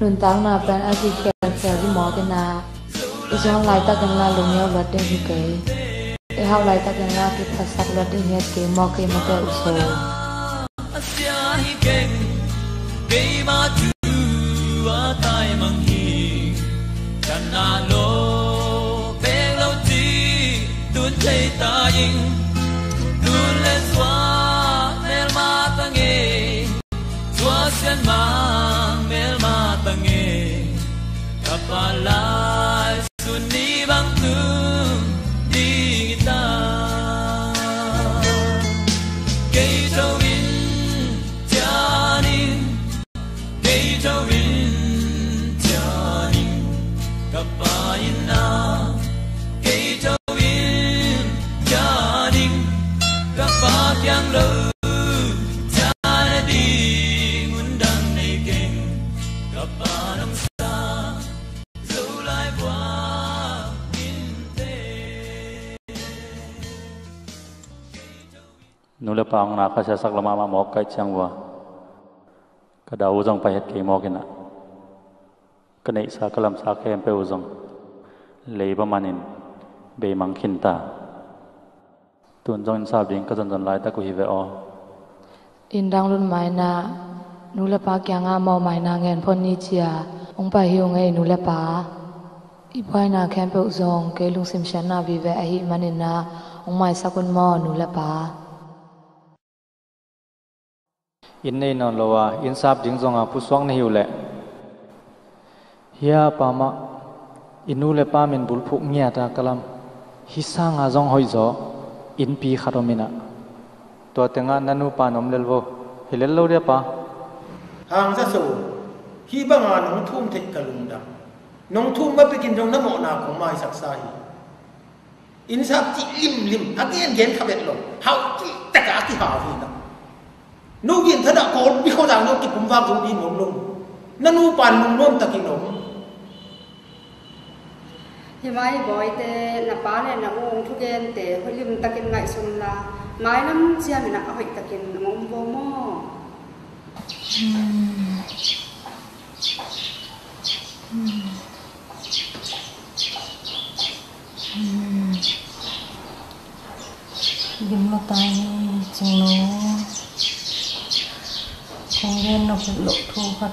Nuntakna pen a kikhialkhial hi mawk in a, i suan laitakin la lungneu luat ding hi kei. I hau laitakin la kiphasak luat ding hi kei mawk kei mate uh so. A sia hi keng, keima thu a taimang hi. Ka na lo pek lo ci tun thei ta ing. Tun le suak melma ta ngei, suak sian mang melma ta ngei. Ka Pa lai sun ni bang tun ding hi ta. Kei to in cianin, kei to in cianin ka Pa in na. Kei to in cianin ka Pa kiang lo cian a ding undang nei keng, ka Pa nong sang. Nu le pa hong na kha siasak lo mahmah mawk ka hih ciang vua, ka dau uh zong pai het kei mawk in a, ka neihsa ka lamsa khempeuh uh zong leiba manin beimang khin ta. Tun zong inn sap ding ka zonzon laitak uh hi ve aw. Inn dang lut mainah nu le pa kiangah mawh maina ngen phot ni cia hong pai hi ung ei nu le pa. I buaina khempeuh zong kei lungsim siatna vive ahih maninah hong maisak un maw nu le pa. Inn nei nawn lo a, inn sap ding zonga pusuak na hi uh leh. Hia pa mah, i nu le pa min bulphuh ngiat a ka lam. Hih sanga zong hoih zaw, innpi khat om inah. Tua tengah na nupa na om lel vo. Hi lel lo dia pa. Hangza so, hih banga nong thum theih ka lungdam. Nong thum ma pekin dong na mawhna kong maisaksa hi. Inn sap cih limlim a gengen kha bet lo. Hau cih taka a kihau hi na. Nu gin thadah kawl bi kho dang no kipum vak zo ding om lo. Na nu pan lungnuam takin om. Hi mai bawite na pa le na u hong thugente hoih lim takin ngaihsun la. Mailam ciamin a hoih takin hong om vo maw? Hmm. Hmm. Hmm. Gim lo ta hi cing lo. Kong gen nop loh thu khat.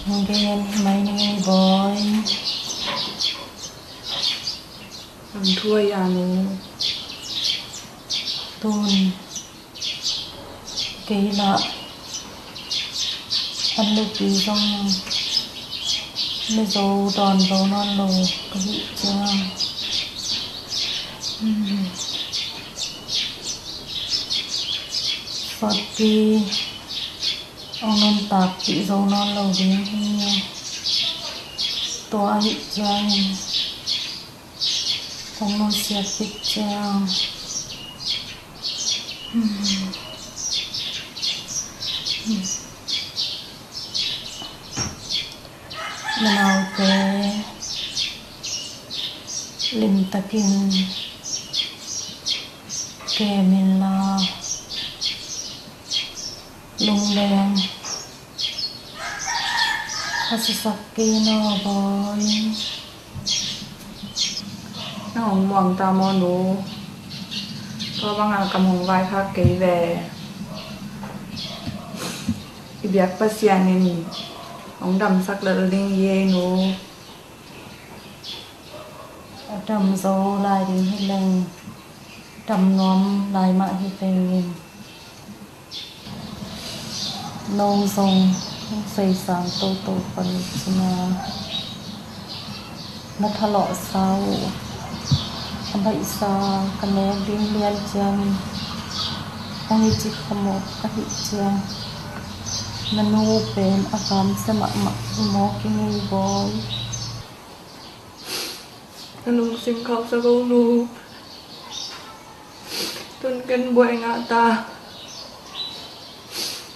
Kong gen hi mai ni bawi. An thu a yan u. Tun. Kei lah an le pi zong na zo dawn zo nawn lo ka hih ciang. Hmm. Sawtpi hong nuntak pih zo nawn lo ding hi. Tua ahih ciangin hong nusiat khit ciang. Na naute limtakin kem inla lungleng a sisak kei naw bawi. Na hong muang ta maw nu? Tua banga kam hong vaikhak kei ve. I biak Pasian in hong damsak lel ding hi ei nu. A dam zo lai ding hi leng dam nuam lai mah hi vengin. No zong hong seisang toto pan cina na thalawhsa uh a baihsa ka nek ding lian ciangin hong hi ci khamawh ka hih ciang na nu pen a kamsia mahmah hi mawk i ngei bawi. Na lungsim khauhsak o nu. Tun ken buai ngah ta.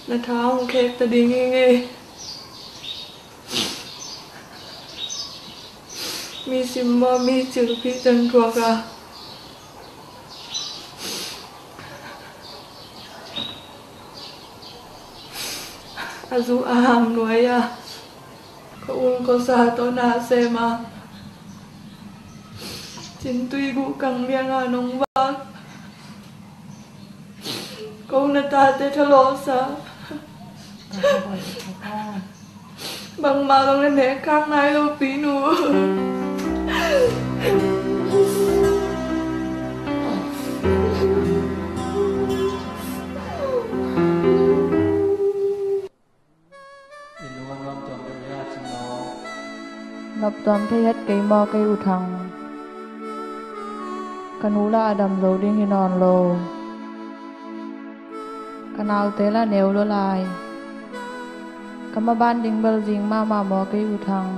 Na tha hong khek ta ding hi ngei. Mi simmawh mi cilphih teng thuak a a zu a ham nuai a ka ul kawsa tawh na sem a cintui guh kang lianga nong vak. Ko na tate thalawhsa bangmah bang na nek khak nai lo pi nu. I nu a nuam tuam deuh hia cin lo. Nop tuam thei het kei maw kei U Thang. Ka nu lah a dam zo ding hi nawn lo. Ka naute lah neu lua lai. Ka maban ding bel zing mahmah maw kei U Thang.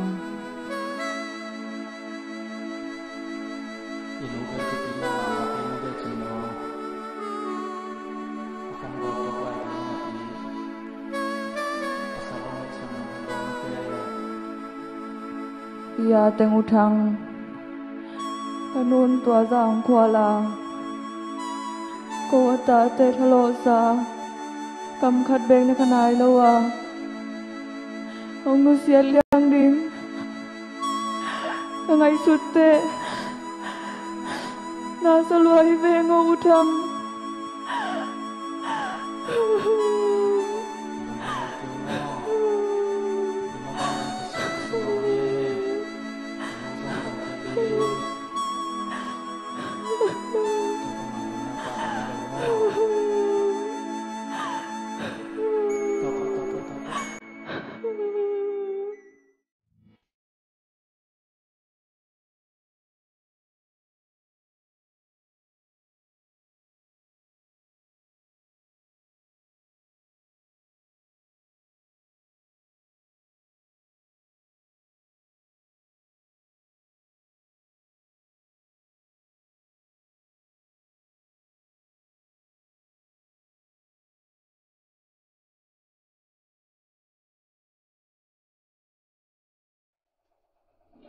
I nu kei tupi mahmah maw kei nu kei cin lo. A kan bawl tok lai kei na pi. Ia teng U Thang. Ka nun tua zang khuala ko a tate thalawhsa kam khat bek na kha nai lo a hong nusiat liang ding ka ngaihsut teh. Na sa lua hi veng aw U Tham.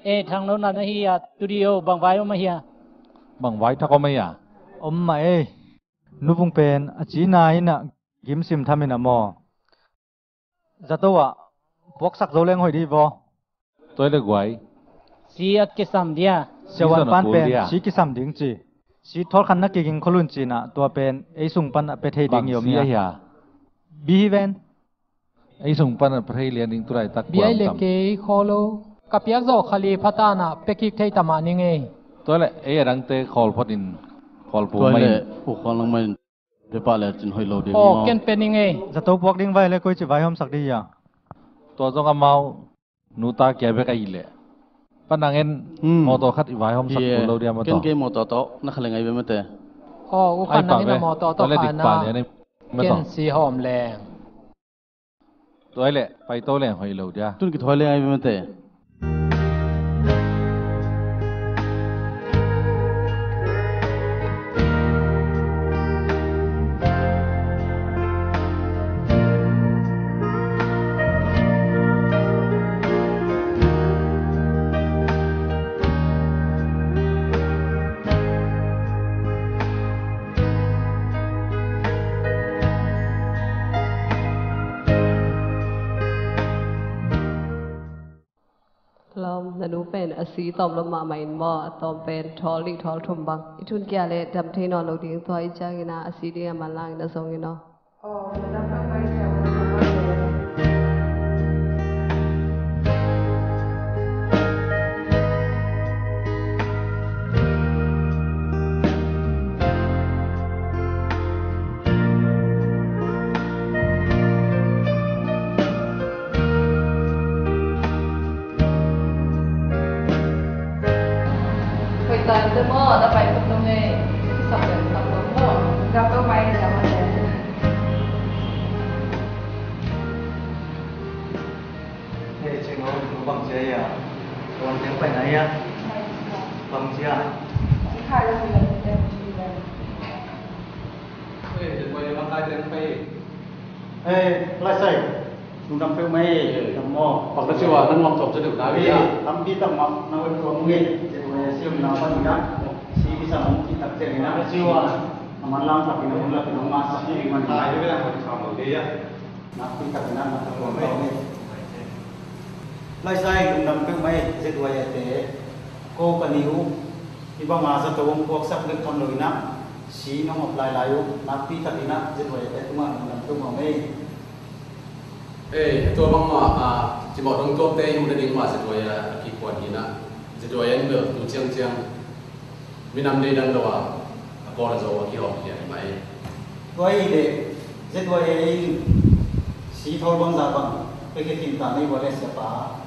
Eh, Thang Lo na na hi a, studio bang vai om ahi a? Bang vai thak om ahi a? Om mah ei. Nuvung pen a cina in a gimsim tham in a maw. Zato ah puaksak zo leng hoih dih vaw. Tua le guai. Si at kisam dia. Siavuan pan pen si kisam ding ci. Si thawlkhat na kiging kholun cina tua pen ei sung pan a pe thei ding i om hia? Bi hi ven. Ei sung pan a pe thei lian ding tulai tak. Bi ai le kei khawl lo. Ka piak zawh khali phatana pe kik thei tamah ning ei. Tua le ei a dangte khawl phot in khawl pu mai in. Tua le u khawl nang mai in. Pepa le cin hoih lo ding. Aw, ken pe ning ei. Zato puak ding vai le koi ci vaihawmsak dih hia? Tua zong amau nuta kia bek ahi leh. Panang en mawtaw khat i vaihawmsak kul lo dia mawtaw. Ken kei mawtaw tawh na kha le ngai be mate. Aw, u khan nang in a mawtaw tawh khan na. Ken si hawm leng. Tua hi leh paito leng hoih lo dia. Tun kithawi leng ai mate. Lawm, na nu pen a si tawm lo mahmah in maw, a tawm pen thawl nih thawl thum bang. I thun kia le dam thei nawn lo ding, tua i ciangin a si ding a manlang in a zong in aw. Hoih tai te maw, na pai khop lo ngei. Kisam le kisam lo maw. Gam lo mai le maw le. Hei, Cing aw, nu bang cia ia? Tuan teng pai na ia? Bang cia? Hei, Cing aw, bang kai teng pai. Hei, Laisai. Lungdam peuhmah ei. Dam maw? Bang na ci ua, na nuam sawm cia deuh na hi a. Tampi tak mah na hoih tuam ngei. Cia tua ia siam na pan ia. Si kisam hong cih tak ciangin a. Bang na ci ua? Na manlang takin a hun lakin hong ngahsak ding man. Nakpi takin a na takuang tawh ngei. Laisai, lungdam peuhmah ei, Z Y A te. Ko ka ni uh, hih banga zato hong puaksak deuh tham loin a, si nong op lailai uh, nakpi takin a Z Y A te tungah lungdam peuhmah ei. Ei, tua bangmah, a, cimawh dongtuakte i muhna ding mah Z Y A a kikuan hi in a, Z Y A in bel tu ciangciang minam deidan lo a, a kawl a zo a kihawmkhia hi mah ei. Tua ahih leh Z Y A in si thawl bangzah bang pia khin ta na hi ua le siapa?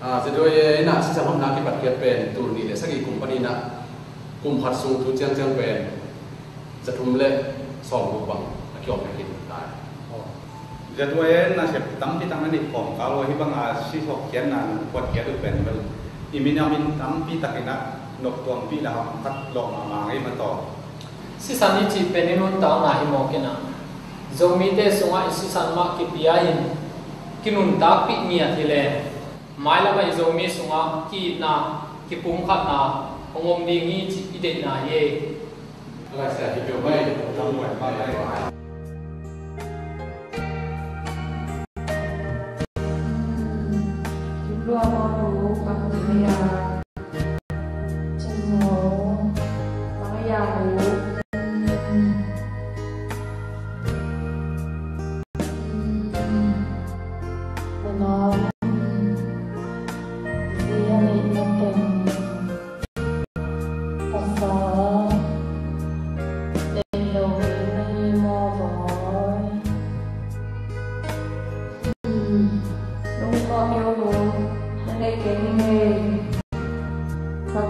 A, Z Y A in a sisam hopna kipat khiat pen tul nih le sagih kum panin a kum khat sung tu ciangciang pen za thum le sawmguk bang a kihawm khin ta hi. Z Y A in a sep tampi tak na neih khawm kal uh a, hih banga si sawkkhiatna nong phuatkhiat uh pen bel i minam in tampi takin a noptuampih le hamkhat lawh mahmah ngei mataw. Sisan i cih pen i nuntakna hi mawk in a, Zomite sungah i sisan mah kipia in kinuntakpih ngiat hi leh mailamah i Zomi sungah ki-itna, kipumkhatna hong om ding hi cih i deihna hi ei.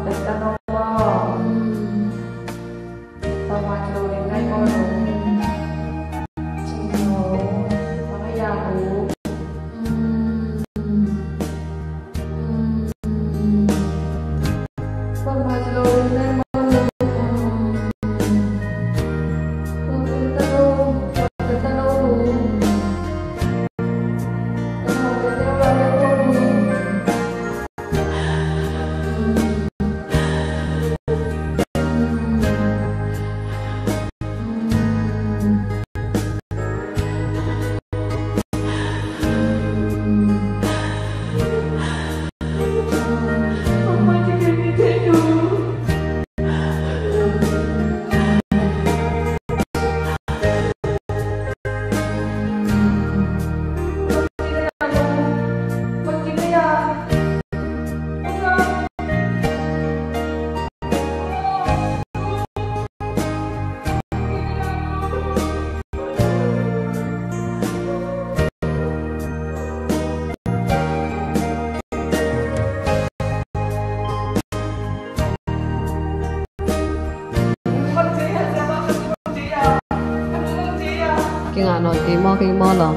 Tano ba. Tama ci lo ding nai ko lo. Cing lo. Tama ya lo. Kingah nawn kei maw, kei maw law?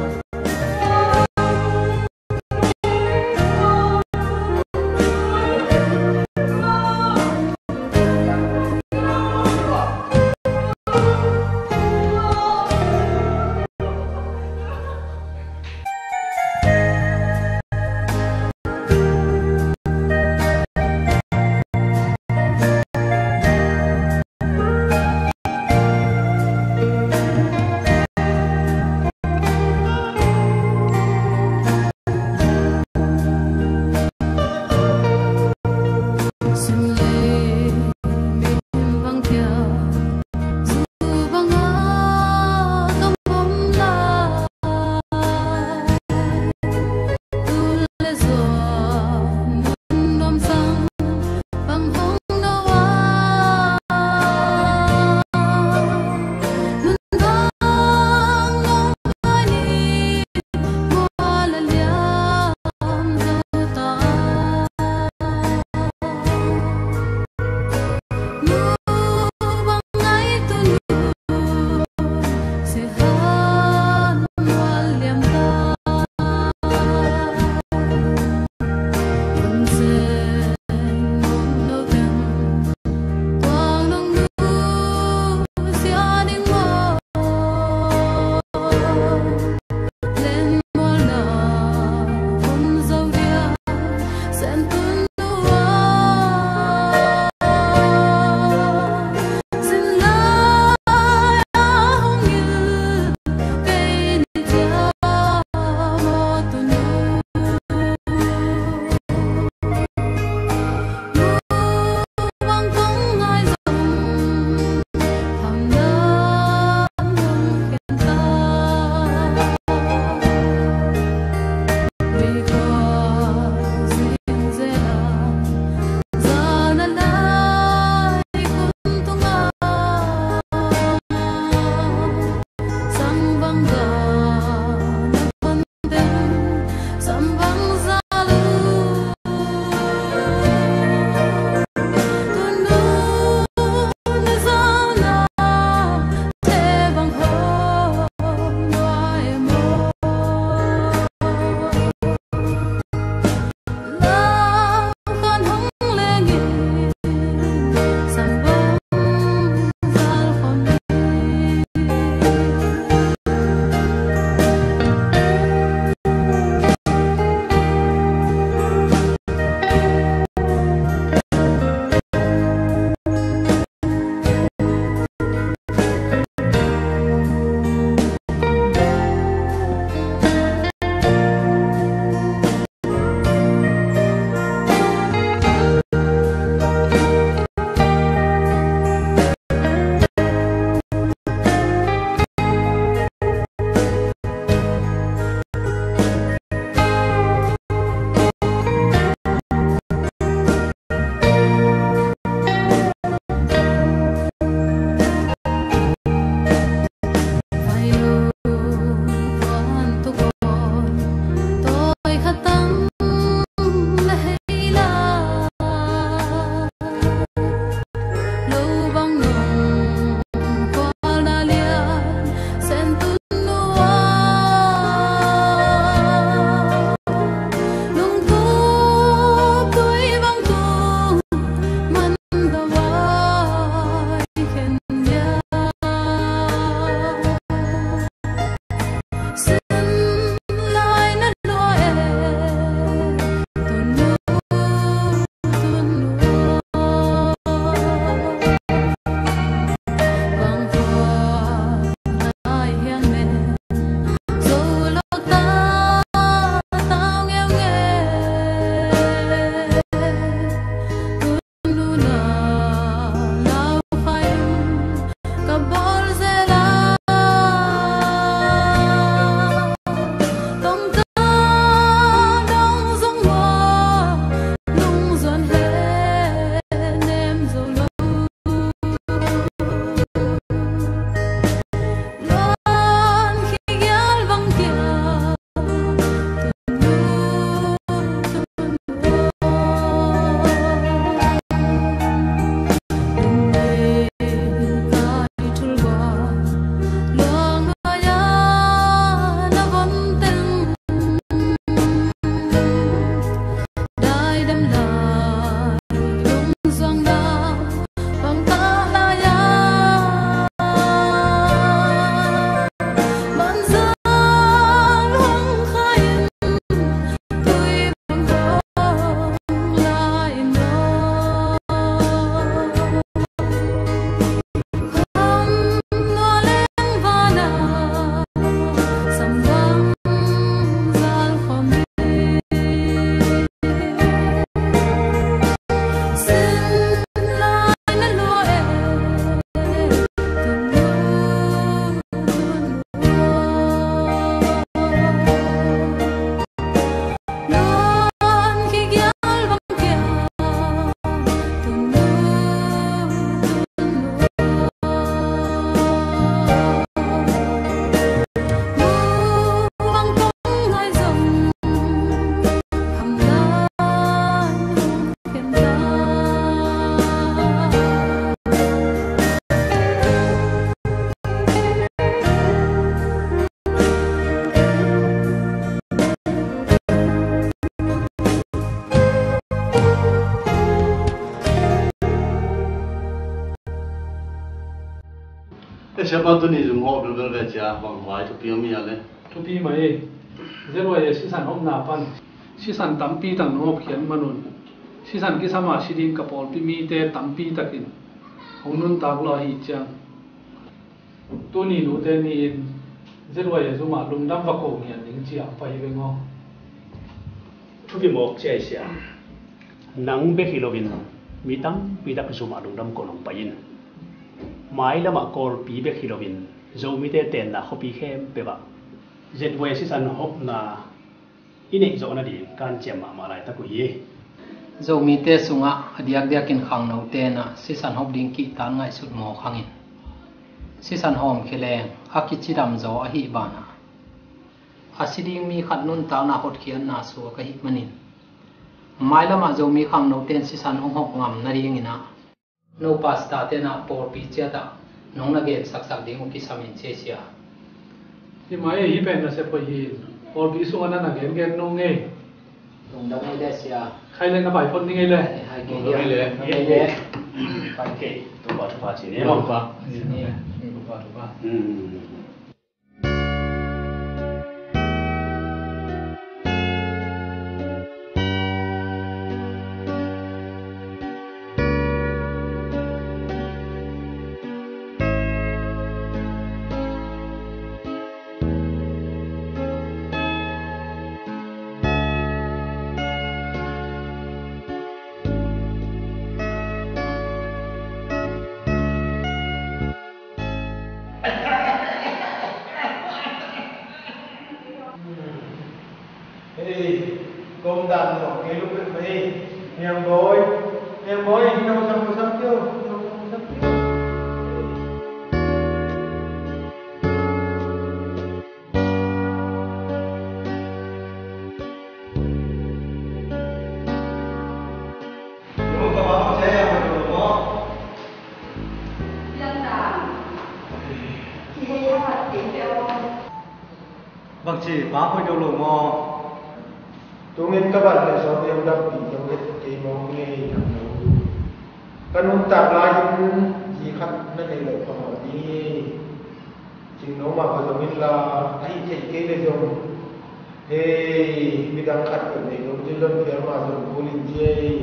Siapa tuni zum hawh belbel ve cia, bang vai thupi om hia le? Thupi mah hi. Z Y A sisan hopna pan sisan tampi tak nong hopkhiat manun, sisan kisam a si ding ka pawlpi mite tampi takin hong nuntak lua ahi ciang, tuni nute ni-in Z Y A zum ah lungdam va ko ngiat ding ci-a pai veng aw. Thupi mawk cia hi sia. Nang bek hi loin mi tampi tak zum ah lungdam ko nong pai in. Mailam ah Kawlpi bek hi loin Zomite tenna khuapi khempeuh ah Z Y A sisan hopna i neih zawh nading ka hanciam mahmah laitak uh hi. Zomite sungah a diakdiakin khangnote in ah sisan hop ding kihtak ngaihsut mawk hangin, sisan hawmkhia leng a kicidam zaw ahih banah, a si ding mi khat nuntakna hotkhiatna suak ahih manin, mailam ah Zomi khangnote in sisan hong hop ngam nadingin ah, no pastor-te in ah pawlpi ciat ah nong na gen saksak ding uh kisam in ci hi sia. Hi mah e, hih pen na sep hoih hi. Pawlpi sungah na na gengen nung e. Lungdam ei le sia. Khai le na pai phot ning ei le. Hai kei dia. Lungdam ei le. Lungdam ei le. Pai kei. Topa, Topa ci ni. Topa. Ci ni. Topa, Topa. Hmm. Hei, kom dan lo, kei lu pek mai. Niang boy, niang boy, niang boy, niang boy. Bangci, pa hoih deuh lo maw? Tungin ka bat le sawm deuh dappi deuh het kei mawk ngei. Ka nuntak lai-in zi khat na nei loh phamawh ding hi. Cingno mah ka zong inla, ahi thei kei le zong, hei, midang khat peuh nei lo ding zon phial mah zong kul in ci ei.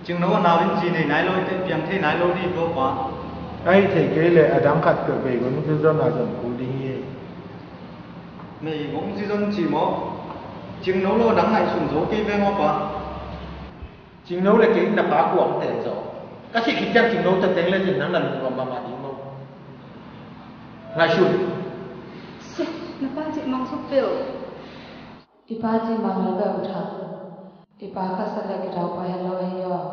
Cingno a nau in zi nei nai lo, piang thei nai lo ding hi, Pa. Ahi thei kei le adang khat peuh bei gun ding zon a zong kul ding hi. Nei gung ci zon ci maw? Cingno lo dang ngaihsun zo kei veng aw, Pa. Cingno le kei in na pa kua hong tel zaw? Ka sih khit ciang Cingno ta teng le zin nang na lungnuam mahmah ding maw? Ngaihsun. Sia, na pa cih mang suk peuh. I pa cih mang le peuh thak. I pa khasia le kidau pah het lo ahi aw.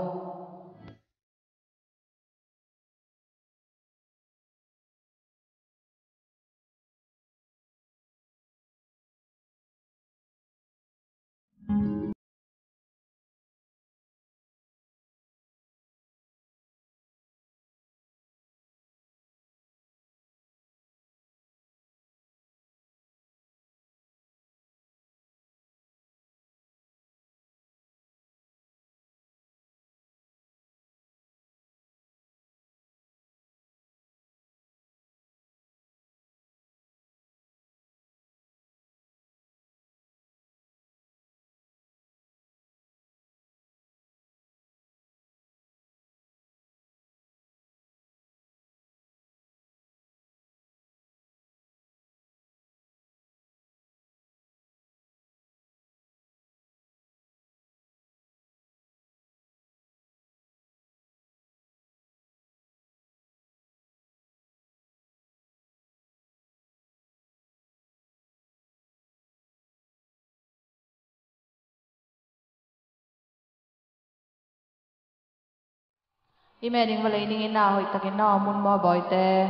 I meh ding va lei ning in, na hoih takin na om un maw, bawite?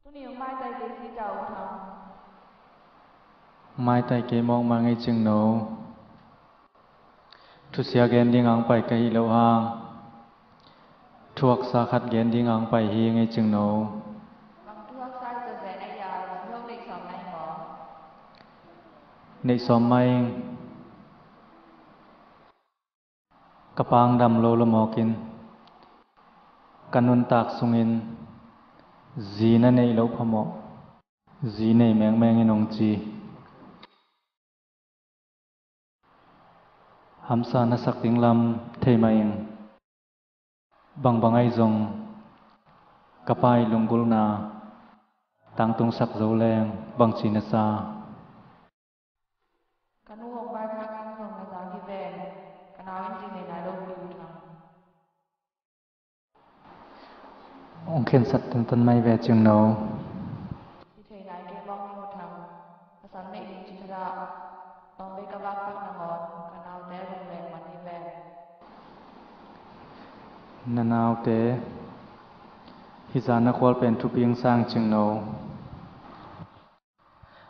Tuni hong maitai kei si ta, U Thang. Maitai kei mawkmah ngei, Cingno. Thusia gen ding ang pai ka hih loh hang, thuaksa khat gen ding ang pai hi ngei, Cingno. Bang thuaksa Neih sawm mah ing. Ka pa hong dam lo lamawkin ka nuntak sungin zi na neih loh phamawh, zi nei mengmeng in hong ci. Hamsa na sak ding lam thei mah ing. Bangbang ahi zong ka pa ii lunggulhna tangtungsak zo leng bangci na sa? Ka nu hong vaikhak in zong na za hi ven. Ka nau in zi nei nai lo hi, U Thang. Hong khensat tantan mai ve, Cingno. Ci thei nai kei mawk ning, U Thang. Pasal neih ding ci thadah, bang vei ka vaikhak nangawn ka naute a lunglen man hi ven. Na naute hih zan a khual pen thupi hong sa ing, Cingno.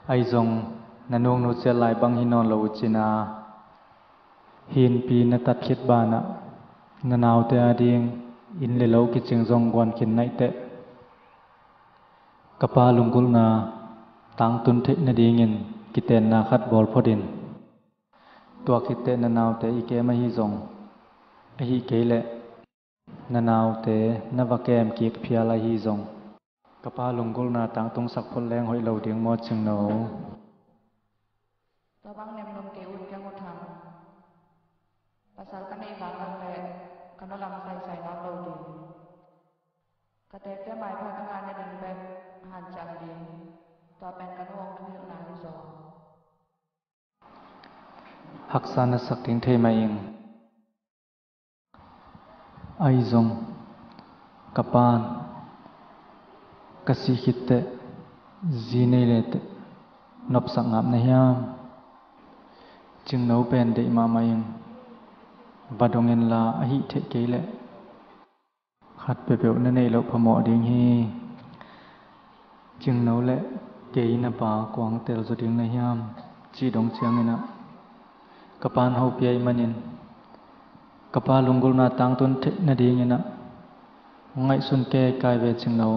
Ahi zong na nu hong nusiat lai bang hi nawn lo uh cin a, hih innpi na tat khit banah na naute ading inn le lo kicing zong guan khin naih teh. Ka pa lunggulhna tangtun theih nadingin kitenna khat bawl phot in. Tua khit teh na naute ii kem ahi zong, ahih kei leh na naute na va kem kik phial ahi zong, ka pa lunggulhna tangtungsak phot leng hoih lo ding maw, Cingno? Tua bang nem nuam kei un keng, U Thang. Pasal ka neih vang leh ka nolh lam saisai nawn lo ding. Ka teekte maipha ka ngah nading bek a hanciam ding. Tua pen ka nu hong thuhilhna hi zaw. Haksa na sak ding thei mah ing. Ahi zong ka pa'n ka sih khit teh zi nei le teh nopsak ngap na hiam? Cingno pen deih mahmah ing. Va dong inla, ahih theih kei leh khat peuhpeuh na neih loh phamawh ding hi. Cingno le kei na pa kua hong tel zaw ding na hiam, cih dong ciangin ah ka pa'n hopih ahih manin ka pa lunggulhna tangtun theih nadingin ah hong ngaihsun keikai ve, Cingno.